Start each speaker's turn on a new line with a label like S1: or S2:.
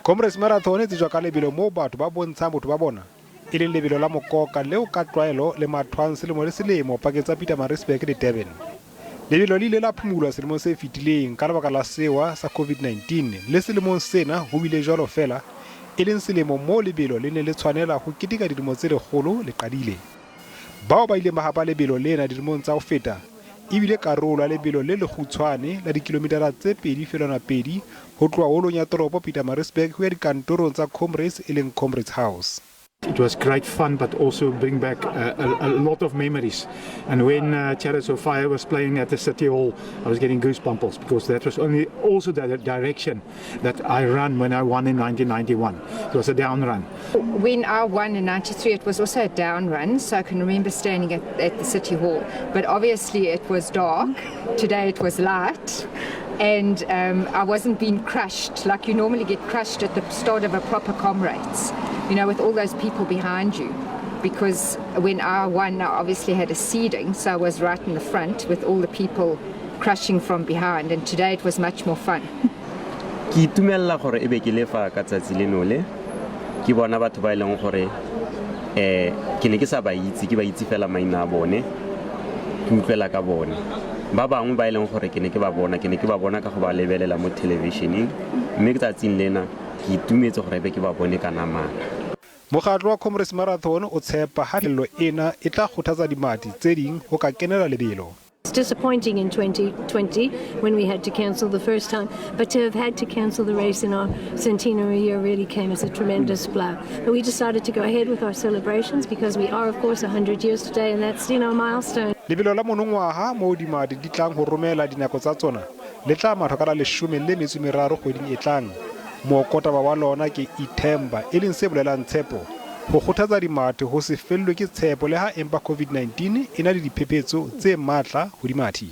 S1: Comrades Marathon e tsejwa ka lebelo moo batho ba bontshang botho ba bona, e leng lebelo la mokoka leo ka tlwaelo le mathwang selemo le selemo pakeng tsa Pietermaritzburg le Durban. Lebelo le ile la phumulwa selemong se fetileng ka lebaka la sewa sa COVID-19 le selemong sena ho bile jwalo feela, e leng selemo moo lebelo le neng le tshwanela ho keteka dilemo tse lekgolo le qadile. Bao ba ileng ba hapa lebelo lena dilemong tsa ho feta e bile karolo ya lebelo le lekgutshwane la dikilometara tse 2.2 ho tloha holong ya toropo Pietermaritzburg ho ya dikantorong tsa Comrades e leng Comrades House.
S2: It was great fun, but also bring back a lot of memories. And when Chariots of Fire was playing at the City Hall, I was getting goosebumps because that was only also the direction that I ran when I won in 1991. It was a down run.
S3: When I won in 93, it was also a down run, so I can remember standing at the City Hall. But obviously it was dark. Today it was light. And I wasn't being crushed like you normally get crushed at the start of a proper Comrades, with all those people behind you. Because when I won, I obviously had a seeding, so I was right in the front with all the people crushing from behind. And today it was much more fun.
S4: Ke itumella gore e be ke lefa ka tsatsi leno le ke bona batho ba e leng gore ke ne ke sa ba itse, ke ba itse fela maina a bone, ke utlwela ka bone. Ba bangwe ba e leng gore ke ne ke ba bona, ke ne ke ba bona ka go ba lebelela mo thelebišeneng, mme ke tsatsing lena ke itumetse gore e be ke ba bone ka namana.
S1: Mokgatlo wa Comrades Marathon o tshepa ha lello ena e tla kgothatsa dimathi tse ding ho ka kenela lebelo.
S5: It's disappointing in 2020 when we had to cancel the first time, but to have had to cancel the race in our centenary year really came as a tremendous blow. But we decided to go ahead with our celebrations because we are, of course, 100 years today, and that's a milestone.
S1: Lebelo la monongwaha moo dimathi di tlang ho romela dinako tsa tsona le tla mathwa ka la 13 kgweding e tlang. Mookotaba wa lona ke Ithemba, e leng se bolelang tshepo, ho kgothatsa dimathi ho se fellwe ke tshepo le ha empa COVID-19 e na le diphephetso tse matla ho dimathi.